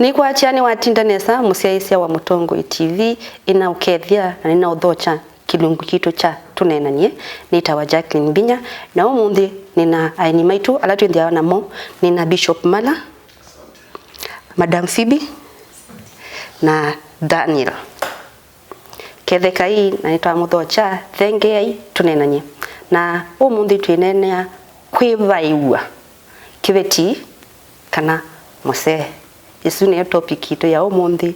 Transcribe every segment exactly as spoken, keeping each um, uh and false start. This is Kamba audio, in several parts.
Nĩkwatya nĩwatinda nesa mũsyaĩĩsya wa Mũtongoi T V, ĩnaũkethya na nĩnaũthokya kĩlungu kitũ kya Tũneenanie. Nĩtawa Jacqueline Mbinya, na ũmũnthĩ nĩna aeni maitũ ala twĩthĩawa namo. Nĩna Bishop Mala, Madam Phoebe, na Daniel. Kethekai na nĩtwamũthokya, thengeai tũneenany'e. Na ũmũnthĩ twĩneenea kwĩvaĩw'a kĩveti kana mũsee. Ĩsu nĩyo topic yitũ ya ũmũnthĩ,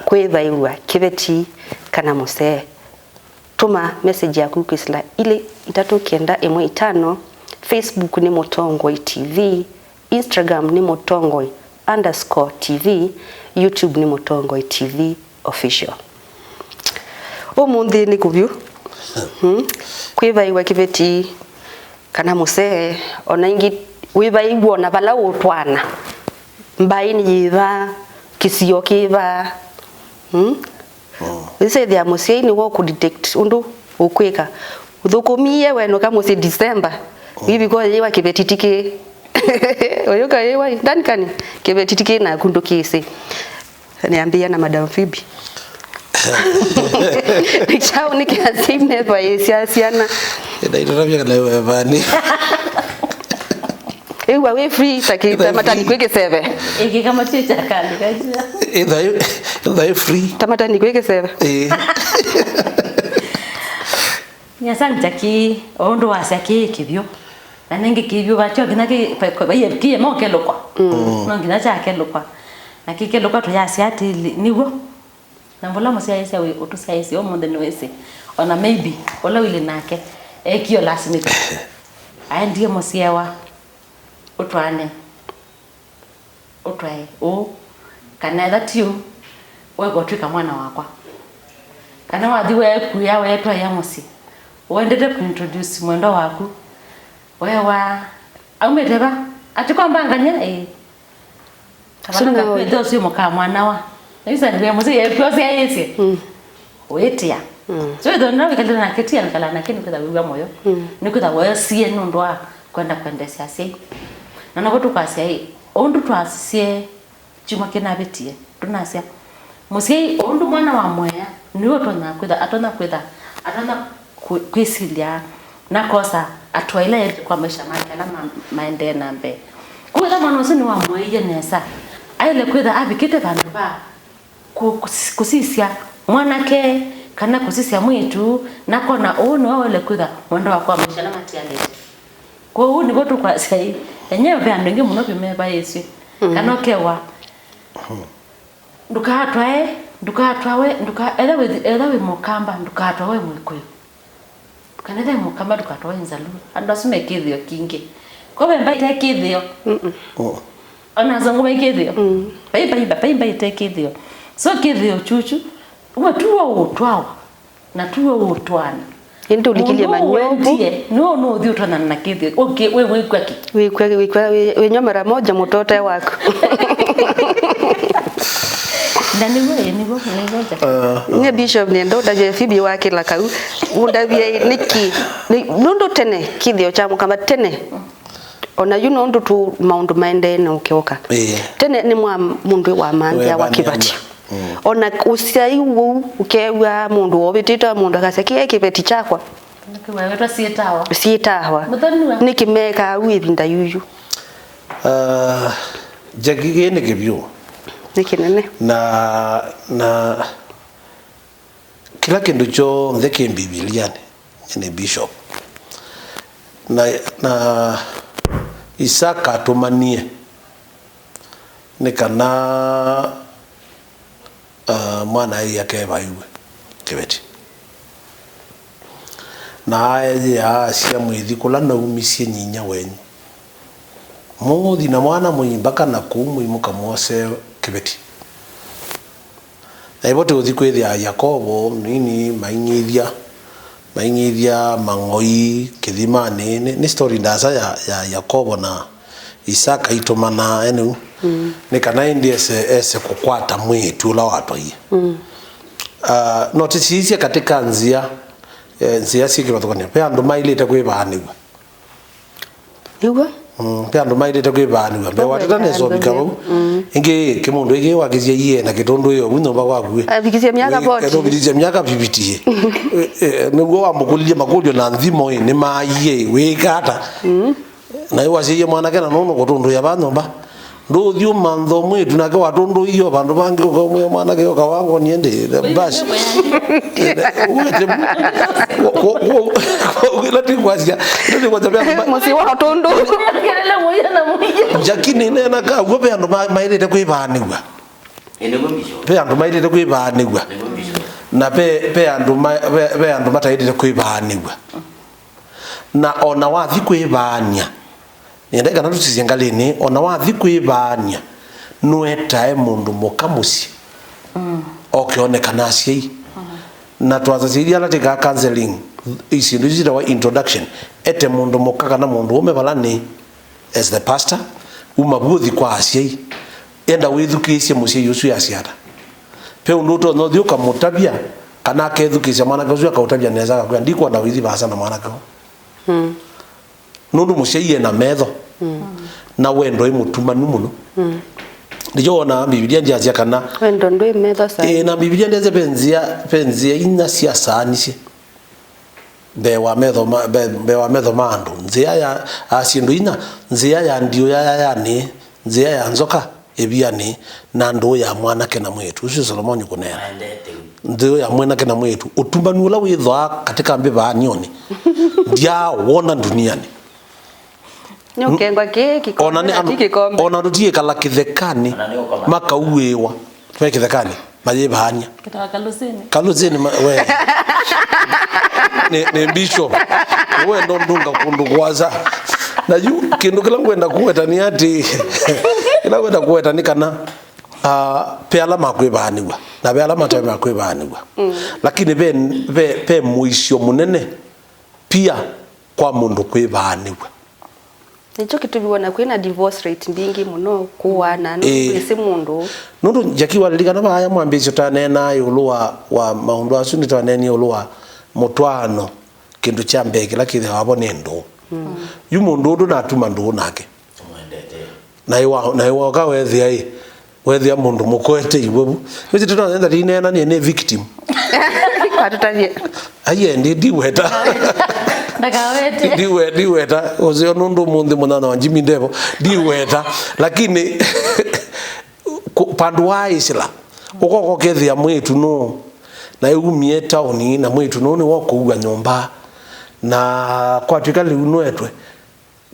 kwĩvaĩw'a kĩveti kana mũsee. Tũma message yaku kwĩsĩla ilĩ itatũ kenda ĩmwe itano. Facebook nĩ Mũtongoi T V. Instagram nĩ Mũtongoi underscore T V, YouTube nĩ Mũtongoi T V official. Ũmũnthĩ nĩ kũvyũ. Hmm? Kwĩvaĩw'a kĩveti kana mũsee, ona ĩngĩ wĩvaĩw'a ona vala ũtwaana. Mbaĩ nĩ yĩva, kĩsio kĩva. Hmm? Wĩsethĩa mũsyai nĩwe ũkũdetect ũndũ ũkwĩka. Ũthũkũmie wenũka mũsyĩ December, wĩvika ũyĩwa kĩveti tikĩ. Ũyũka ũyĩwa, Duncan, kĩveti tikĩ naku ndũkĩsĩ. Nĩambĩĩa na Madam Phoebe. Nĩ kyaũ nĩ kĩasya imevaĩĩsya syana? Ndaitũtavya kana wevani. Ĩw'a wĩ free, ta kĩ-, ta matani kwĩ kĩseve. Ĩkĩka matwĩkya kali kachia. Ĩtha ĩ, ĩtha ĩ free. Ta matani kwĩ kĩseve. Ĩĩ. Nĩasangya kĩ, o ũndũ wasya kĩ kĩvyũ. Na nĩngĩ kĩvyũ vatyo nginya kĩ, kĩ, kĩ, kĩ, kĩyema ũkelũkwa. Mm. No nginya kyakelũkwa. Na kĩkelũkwa tũyasya atĩlĩ, nĩw'o. Na mbũla mũsyaĩĩsya wĩ ũtũsyaĩĩsye ũmũnthĩ nĩwĩsĩ, ona maybe ũla ũilĩ nake ekie ũlasimĩka. Aendie mũsyewa, ũtwaane, ũtwae ũũ, kana etha ti ũu, weeka ũtw'ĩka mwana wakwa. Kana wathi weekuĩa weetwaĩa mũsyĩ, ũendete kũintroduce mwendwa waku, weewa aumĩte va? Ati kwa mbangany'a? Ĩĩ. Asu na kwĩthĩa ũsu mũka mwanawa. Nĩwĩsĩ nĩwĩa mũsyai ekw'a ũsyaĩĩsye. Mm. Wĩtĩa. Mm. So ĩthĩwa nĩla wĩkalĩte nake ti wĩkala nake nĩkwĩtha wĩw'a mũyo. Mm. Nĩkwĩtha wesie nũndũ wa kwenda kwendeesya asyai. Na navo tũkwasya ĩ, ũndũ twasisye kyumwa kĩnavĩtie, tũnasya, mũsyai ũndũ mwana wa mwea nĩwe ũtonya kwĩtha, atonya kwĩtha, atonya kwĩ-, kwĩsilya na akosa hatua ila yaĩlĩte kwa maisha make ala ma-, maendee na mbee. Kwoou ethĩwa mwana ũsu nĩwamũeie nesa, aĩle kwĩtha avikĩte vandũ va kũ-, kũs-, kũsisya mwanake kana kũsisya mwĩĩtu, na akona ũũ nĩwe waĩle kwĩtha mwendwa wakwa wa maisha ala matialĩte. Kwoou nĩvo tũkwasya ĩ, enyewe ve andũ aingĩ mũno vyũ mevaĩĩsw'e, mm, kana ũkewa ndũkatwae, ndũkatwawe, ndũka-, etha wĩ, etha wĩ mũkamba, ndũkatwawe mwĩkũyũ. Kana etha wĩ mũkamba, ndũkatwawe nzalu. Andũ asu me kĩthĩo kingĩ. Ko ve mbaĩ ĩte kĩthĩo. Mm-mm. Oh. Ona azungu me kĩthĩo. Mm. Vai, vai, vai mbaĩ ĩte kĩthĩo. So kĩthĩo kyukyu, we tu we ũtwawa. Na tuwe ũtwana. Ĩndĩ ũlikilye manyũmbu. Nũũ nũũthi ũtwanana na kĩthĩo? Ũkĩ-, wĩ-, wĩkw'a kĩ? Wĩkw'a, wĩkw'a, wĩ-, wĩnywa mara moja mũtote waku. Na nĩw'o, ĩ, nĩw'o, nĩw'o, Jack. Nye Bishop nĩenda ũndavye Phoebe wa kĩla kau. Ũndavye nĩkĩ? Nĩ, nũndũ tene, kĩthĩo kya mũkamba tene. Ona yu nũndũ tu maũndũ maendee na ũkeũka. Ĩĩ. Tene nĩ mwa mũndũ wa manthĩa wa kĩvati. Mm. Ona ũsyai ũu ũkew'a mũndũ wovĩtĩtwe mũndũ akasya, "Kĩĩ kĩveti kyakwa?" Nĩkĩ wewetwa syĩtawa? Syĩtawa. Mũthoni wa? Nĩkĩ mekaa ũu ĩvinda yuyu? Ah, Jackie, kĩĩ nĩ kĩvyũ. Nĩ kĩnene. Na, na kĩla kĩndũ kyonthe kĩ Mbivilianĩ, nĩ Bishop. Na, na Isaka atũmanie nĩ kana, ah, mwana aĩ akevaĩw'e kĩveti. Na aeyĩa asya, "Mwĩthi kũla naumisye nyinya wenyu, mũthi na mwana mũimba kana kũu mũimũka mwose kĩveti." Na ĩvo tũũthi kwĩthĩa Yakovo nini maing'ithya, maing'ithya mang'oi kĩthimanĩ. Nĩ, nĩ story ndaasa ya, ya Yakovo na Isaka itũmanaa, ene u. Mm. Nĩ kana ĩndĩ ese, ese kũkwata mwĩĩtu ũla watwaie. Mm. Ah, no tĩsiisye katĩka nzĩa, eh, nzĩa syĩ kĩvathũkany'o. Ve andũ maĩlĩte kwĩvaanĩw'a. Nĩw'o? Mm, ve andũ maĩlĩte kwĩvaanĩw'a. Mbee wateta nesa ũvika vau. Mm. Ĩngĩ kĩmũndũ ĩkĩ wakĩsya iye na kĩtũndũ ĩyo vu nyũmba kwaku. Avikisye myaka forty. Ũvikisye myaka fifty. Eh, eh, nĩguo wamũkũlilye makũlyo na nthimo ĩ, nĩ maaie, wĩka ata? Mm. Na ĩ wasyaie mwanake na nũnũ kũtũndũĩa va nyũmba. Ndũũthi ũmantha mwĩĩtu nake watũndũie o vandũ vangĩ ũkamwĩa mwanake ũkawangonie ndĩ basi. Wete ĩla tikwasya, ĩla tikwasya ve andũ ma- Mũsyĩ wa tũndũ. Njakini nena kaw'o ve andũ ma- maĩlĩte kwĩvaanĩw'a. Ĩ, nĩguo mbisho. Ve andũ maĩlĩte kwĩvaanĩw'a. Nĩguo mbisho. Na ve ve andũ ma- ve ve andũ mataĩlĩte kwĩvaanĩw'a. Na o na wathi kwĩvaany'a, nĩenda kana tũsisye ngalĩnĩ, o na wathi kwĩvaany'a, nũetae mũndũ mũka mũsyĩ, mm, oke one kana asyai. Mm. Na twasasya ithyĩ ala twĩkaa counseling, syĩndũ isu syĩtawa introduction. Ete mũndũ mũka kana mũndũ ũme vala nĩ, as the pastor, uma vu ũthi kwa asyai. Enda wĩthukĩĩsye mũsyai ũsu easya ata. Ve ũndũ ũtonya ũthi ũkamũtavya, kana akethukĩĩsya mwanake ũsu akaũtavya nesa, akakwĩa, "Ndikwona ũithi vaasa na mwanake ũũ." Mm. Nũndũ mũsyai e na metho, mm, na wendo e mũtumanu mũno. Mm. Nĩkyo wonaa Mbivilia ndyasya kana wendo ndwĩ metho saa. Ĩĩ, na Mbivilia ndyasya ve nzĩa, ve nzĩa inya syasaanisye mbee wa metho ma, mbee, mbee wa metho ma andũ. Nzĩa ya, a, syĩndũ inya, nzĩa ya ndiũ ya yayanĩ, nzĩa ya nzoka ĩvianĩ, na ndũũ ya mwanake na mwĩĩtu. Ũsu Solomoni kũneena. Maendete u. Ndũũ ya mwanake na mwĩĩtu. Ũtumanu ũla wĩthwaa katĩ ka mbĩvaany'onĩ, ndyawona ndunianĩ. Nĩ ũkengwa kĩĩ kĩkombe, ona nĩ na ti kĩkombe. Ona tũtiĩkala kĩthekanĩ, ona nĩ ũkoma, makauĩwa me kĩthekanĩ, mayĩvaany'a. Kĩtawa Kalũsĩnĩ. Kalũsĩnĩ, ma- we. Nĩ, nĩ bishop. Wendo ndunga kũndũ kwasa. Na yu, kĩndũ kĩla ngwenda kũweta nĩ atĩ, kĩla ngwenda kũweta nĩ kana, ah, ve ala makwĩvaanĩw'a, na ve ala mataĩ makwĩvaanĩw'a. Mm. Lakini ve, ve, ve mũisyo mũnene pia kwa mũndũ kwĩvaanĩw'a. Nĩkyo kĩtumi wona kwĩna divorce rate mbingĩ mũno, kũaana, nũndũ, ĩĩ, ndwĩsĩ mũndũ. Nũndũ Jackie walilikana vaya mwambĩĩsyo twaneenaa ĩũlũ wa, wa maũndũ asu, nĩtwaneenie ĩũlũ wa mũtwaano, kĩndũ kya mbee kĩla kĩthĩawa vo nĩ ndũũ. Mm. Yu mũndũ ũũ ndũnatuma ndũũ nake. Ũmwendete. Na ĩwa, na ĩwaũka wethĩa ĩ, wethĩa mũndũ mũkoete iwe vu. Wĩsĩ tũtonyenda tũineena nĩ, nĩ victim. Atũtavye. Aiye, ndi, ndiweta. Ndakawete. Ndiwe, ndiweta. Ũseo nũndũ mũnthĩ mũnyanya wa Jimmy Ndevo. Ndiweta. Lakini, ku- pandũ wa ĩsĩla, ũkoka ũkethĩa mwĩĩtu nũũ, na ĩumie taoni, na mwĩĩtu nũũ nĩwe ũkũua nyũmba. Na kwatw'ĩka lĩu nũetwe.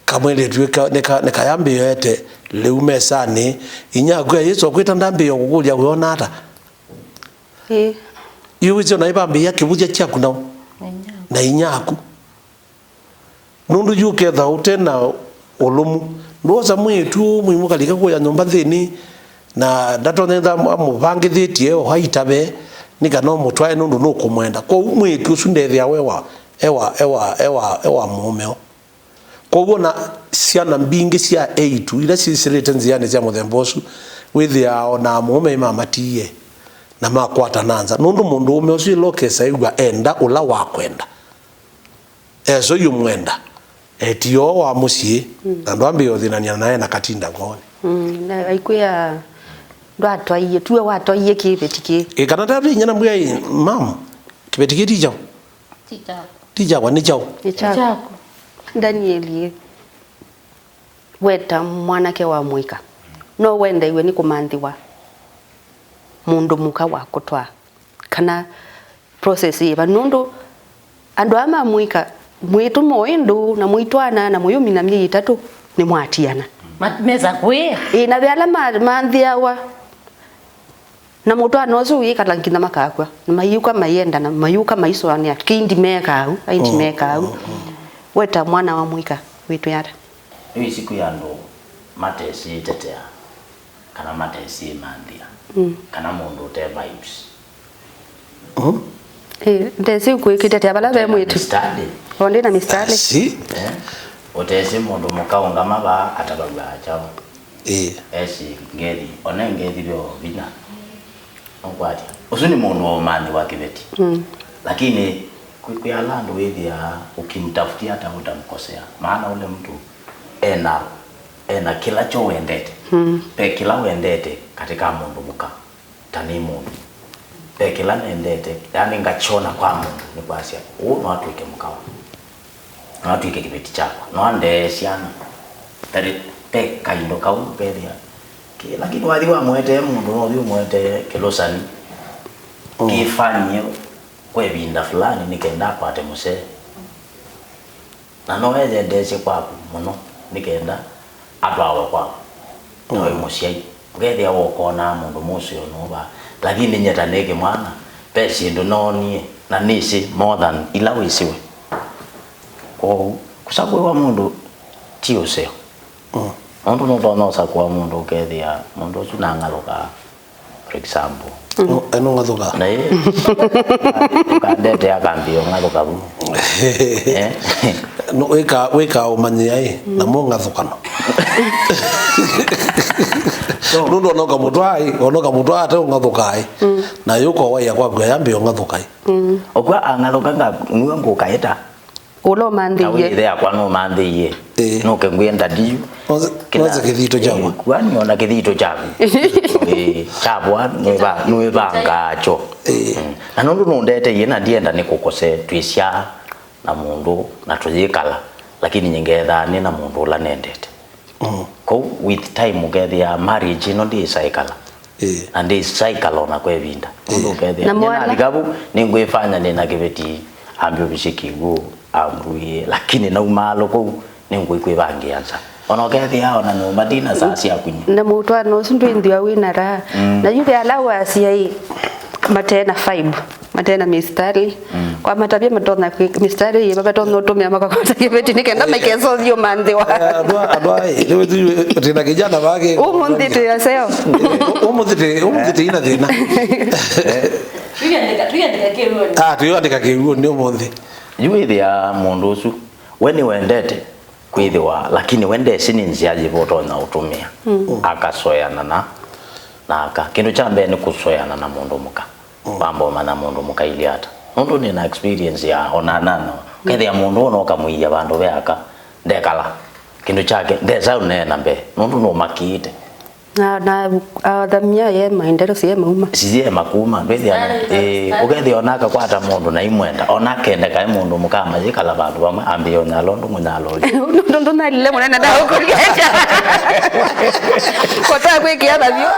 Kamwĩlĩtu ĩka- nĩka- nĩkayambĩĩo ete lĩu mesanĩ, inya aku ya Yesũ akwĩta ndambĩĩo kũkũlya wĩona ata? Ĩĩ. Yu wĩsĩ ona ĩvambĩĩa kĩvũthya kyaku nao. Na inya aku. Na inya aku. Nũndũ yu ũketha ũte na ũlũmu. Ndwosa mwĩĩtu ũũ mũimũ kalika kũya nyũmba nthĩnĩ, na ndatonyetha amũvangĩthĩtye o aitave, nĩ kana ũmũtwae nũndũ nũkũmwenda. Kwoou mwĩĩtu ũsu ndethĩawa ewa, ewa, ewa, ewa, ewa mũũme o. Kwoou ona syana mbingĩ sya eĩtu ila syĩsĩlĩte nzĩanĩ sya mũthemba ũsu, wĩthĩaa ona amũũme nĩmamatiie na makwatana nza, nũndũ mũndũũme ũsu ĩla ũkesa ĩw'a enda ũla wakwenda, esũi ũmwenda, etie oo wa mũsyĩ, mm, na ndwambĩĩa ũthĩnany'a nae na katinda ngoonĩ. Mm, na aikwĩa ndwatwaie, tuwe watwaie kĩveti kĩĩ. Ĩ, kana tatwĩnyana mbwĩa ĩ, mam, kĩveti kĩĩ ti kyaũ? Ti kyakwa. Ti kyakwa, nĩ kyaũ? Nĩ kyaku. Nĩ kyaku. Danieli, weta mwanake wa mũika, no wendeiwe nĩ kũmanthĩwa mũndũ mũka wa kũtwaa, kana process yĩva? Nũndũ andũ aa ma mũika, mwĩtũma o ĩndũ na mũitwaana na mũyũmina myei ĩtatũ, nĩmwatiana. Ma- mesa kwĩa. Ĩ, na ve ala ma- manthĩawa. Na mũtwaano ũsu ũyĩkala nginya makakw'a. Na mayĩũka mayĩendana, mayũka maisũanĩa, kĩindi meekaa ũu, aindi meekaa ũu. Weta mwana wa mũika, wĩtwĩa ata? Nĩwĩsĩ kwĩ andũ matesĩtetea, kana matesĩmanthĩa, mm, kana mũndũ ũte vibes. Mm. Ĩ, ndesĩ kwĩkĩtetea vala ve mwĩĩtu. Mistari. O ndĩ na mistari. Asi. Eh, ũtesĩ mũndũ mũka ũngama vaa atavaw'a kyaũ. Ĩĩ. Esĩ ngethi, ona ngethi vyo vinya. Nũkwatya. Ũsu nĩ mũndũ wa ũmanyi wa kĩveti. Mm. Lakini kwĩ, kwĩ ala andũ wĩthĩaa ũkimtafutia hata utamkosea. Maana ule mtu ena, ena kĩla kyo wendete. Mm. Ve kĩla wendete katĩ ka mũndũ mũka, ta nĩ mũndũ. Ve kĩla nendete, yani ngakyona kwa mũndũ, nĩ kwasya, ũũ no atw'ĩke mũka wakwa. No atw'ĩke kĩveti kyakwa. No andee syana. Tarĩ, ve kaindo kau, vethĩa. Kĩla kĩndũ wathi wamũetee mũndũ, no ũthi ũmũetee kĩlũsani. Mm. Kĩfanyie kwa ĩvinda fulani nĩ kenda akwate mũsee. Na no eyendeesye kwaku mũno nĩ kenda atwawe kwaku. Na wĩ mũsyai, ũkethĩa wokonaa mũndũ mũseo nũva, lakini nyie ta nĩ kĩmwana, ve syĩndũ noonie na nĩsĩ more than ila wĩsĩwe. Kwoou, kũsakũĩwa mũndũ ti ũseo. Mm. Nũndũ nũtonya ũsakũa mũndũ ũkethĩa mũndũ ũsu nang'alũkaa. For example. Mm. No, eno ngathũka. Na ĩ, ũkandete akambia ũngathũka vu. Eh? No, wĩka, wĩka ũmanyĩa ĩ, na mũ ngathũkana. So, nũndũ onoka mũtwa ĩ, onoka mũtwa ate ũngathũka ĩ. Mm. Na yuko waia kwaku ayambia ũngathũka ĩ. Mm. Okwa angathũka nga, nĩwe ngũkaĩta. Ũla ũmanthĩie. Na wĩthe yakwa nũmanthĩie. Ĩĩ. Nũke ngwĩenda ndiu. Nose, kĩla, nose kĩthito kyakwa. Ĩĩ, kwani ona kĩthito kyaku. Ĩĩ, kyavwa, nũĩva-, nũĩvangaa kyo. Ĩĩ. Mm. Na nũndũ nũndeteie na ndienda nĩkũkose twĩsyaa na mũndũ na tũyĩkala, lakini nyie ngethaa nĩ na mũndũ ũla nendete. Mm. Kwoou with time ũkethĩa marriage ĩno ndĩĩsaĩkala. Ĩĩ. Na ndĩĩsaĩkala ona kwa ĩvinda. Ĩĩ. Nũndũ ũkethĩa, na nyie mwana? Navika vu, nĩngwĩfanya nĩ na kĩveti, ambĩũvisye kĩw'ũ, ambũie, lakini naumaalũ kũu, nĩngũikwĩvangĩa nza. Ona ũkethĩa ona nyũmba ndina saa syaku nyie. Na mũtwaano ũsu ndwĩnthĩwa wĩ na raha. Mm. Na yu ve ala wasya ĩ, mate na vibe, mate na mistari. Mm. Kwa matavya matonya kwĩ-, mistari ĩ, matonya ũtũmĩa makakwata kĩveti nĩ kenda maikesa ũthiĩ ũmanthĩwa. Eh, andũ a-, andũ a-, ĩ, rĩu tu, tũna kijana vake. Ũmũnthĩ twĩ aseo. Eh, ũmũnthĩ twĩ, ũmũnthĩ twĩ ina thĩna. Tuiandĩka, tuiandĩka kĩw'ũnĩ. Ah, tuiandĩka kĩw'ũnĩ ũmũnthĩ. Yu wĩthĩa mũndũ ũsu, we nĩwendete kwĩthĩwa, lakini we ndesĩ nĩ nzĩa yĩva ũtonya ũtũmĩa. Mm. Akasoeana na, na aka. Kĩndũ kya mbee nĩ kũsoeana na mũndũ mũka. Mm. Wamba ũmanya mũndũ mũka ilye ata. Nũndũ nĩ na experience ya ona nana. Ũkethĩa mũndũ ũno ũkamũia vandũ ve aka, ndekala. Kĩndũ kyake, ndesa ũneena mbee. Nũndũ nũmakĩĩte. Na, na athamia ye maendeleo siye mauma. Siye makuma, ndwĩthĩa na, eh, ũkethĩa ona akakwata mũndũ na imwenda, ona akendeka e mũndũ mũkama yĩkala vandũ vamwe, ambĩĩa ũnyalo ndũ mũnyalo ũyũ. Ndũ, ndũ nalile mũnene ndaũkũlya. Kota kwĩkĩa thavyo.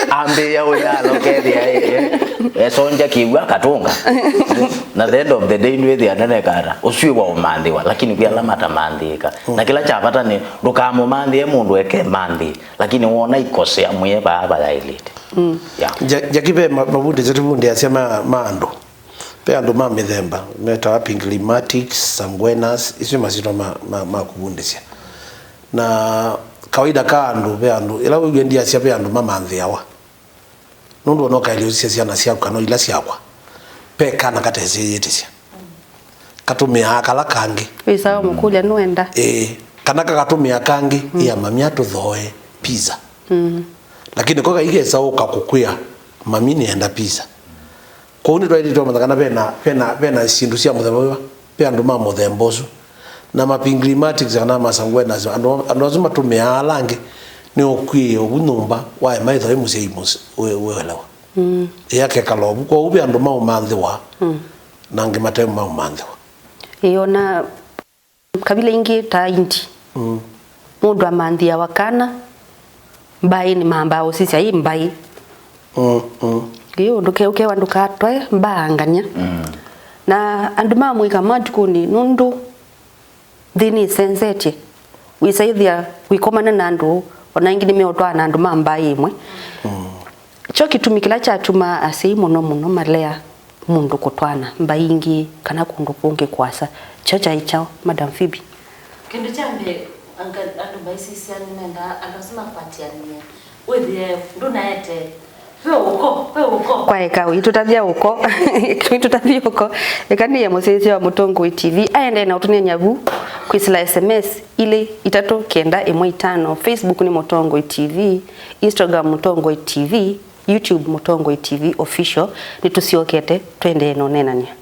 Ambĩĩa ũnyalo ũkethĩa, eh, eh, esonja kĩw'ũ akatũnga. Na the end of the day, ndwĩthĩa nene kata, ũsu wa ũmanthĩwa, lakini kwĩ ala matamanthĩĩka. Mm. Na kĩla kya vata nĩ, ndũkamũmanthĩe mũndũ eke manthĩ. Lakini wona ikosea, mwĩe vaa vayaĩlĩte. Mm. Yeah. Ja-, Jackie, ve ma-, mavundĩsyo tũvundĩasya ma, ma andũ. Ve andũ ma mĩthemba, metawa pinglimatics, sanguinas, isu masyĩtwa ma, ma, ma kũvundĩsya. Na kawaida ka andũ, ve andũ, ĩla wĩw'e ndiasya ve andũ mamanthĩawa. Nũndũ ona ũkaĩlya ũsisya syana syaku kana ila syakwa, ve kana katesĩ yĩtĩsya. Katũmĩaa kala kangĩ. Wĩsaa ũmũkũlya nũenda. Ĩĩ, kana kakatũmĩa kangĩ, mm, ĩa mami atũthooe pizza. Mm. Lakini ko kaikesa ũka kũkwĩa, mami nĩenda pizza. Kwoou nĩtwaĩlĩte ũmanya kana vena, vena, vena syĩndũ sya mũthemba ũyũ, ve andũ ma mũthemba ũsu. Na ma pinglimatics kana ma sanguinas, andũ, andũ asu matũmĩaa ala angĩ, nĩ ũkwĩe ũvu nyũmba, waema ĩtha wĩ mũsyai mũs-, wĩ-, wĩelewa. Mm. Ĩakekala ũvu. Kwoou ve andũ maũmanthĩwa, mm, na angĩ mate maũmanthĩwa. Ĩĩ, ona kavila ingĩ ta Indi. Mm. Mũndũ amanthĩawa kana mbaĩnĩ, mambaa ũsisya ĩ mbaĩ. Mm, mm. Ĩ, ũndũ ke-, ũkewa ndũkatwae mbaangany'a. Mm. Na andũ ma mũika matukũnĩ, nũndũ nthĩ nĩsenzetye, wĩsaĩthĩa wĩkomana na andũ, ona ĩngĩ nĩmeũtwaa na andũ ma mbaĩ ĩmwe. Mm. Kyo kĩtumi kĩla kyatumaa asyai mũno mũno malea mũndũ kũtwaana mbaĩ ingĩ kana kũndũ kũngĩ kũasa. Kyo kyaĩ kyaũ, Madam Phoebe? Kĩndũ kya mbee, anga-, andũ mbaĩ sisya nĩmendaa andũ asu makwatĩanĩe. Wĩthĩe ndũnaete, ve ũko, ve ũko. Kwaeka, ũitũtavya ũko. Ũitũtavya ũko. Eka nĩye mũsyaĩĩsya wa Mũtongoi T V aendee na ũtũneeny'a vu kwĩsĩla S M S ilĩ itatũ kenda ĩmwe itano. Facebook nĩ Mũtongoi T V, Instagram Mũtongoi T V, YouTube Mũtongoi T V Official. Nĩtũsyokete, tũendee na ũneenany'a.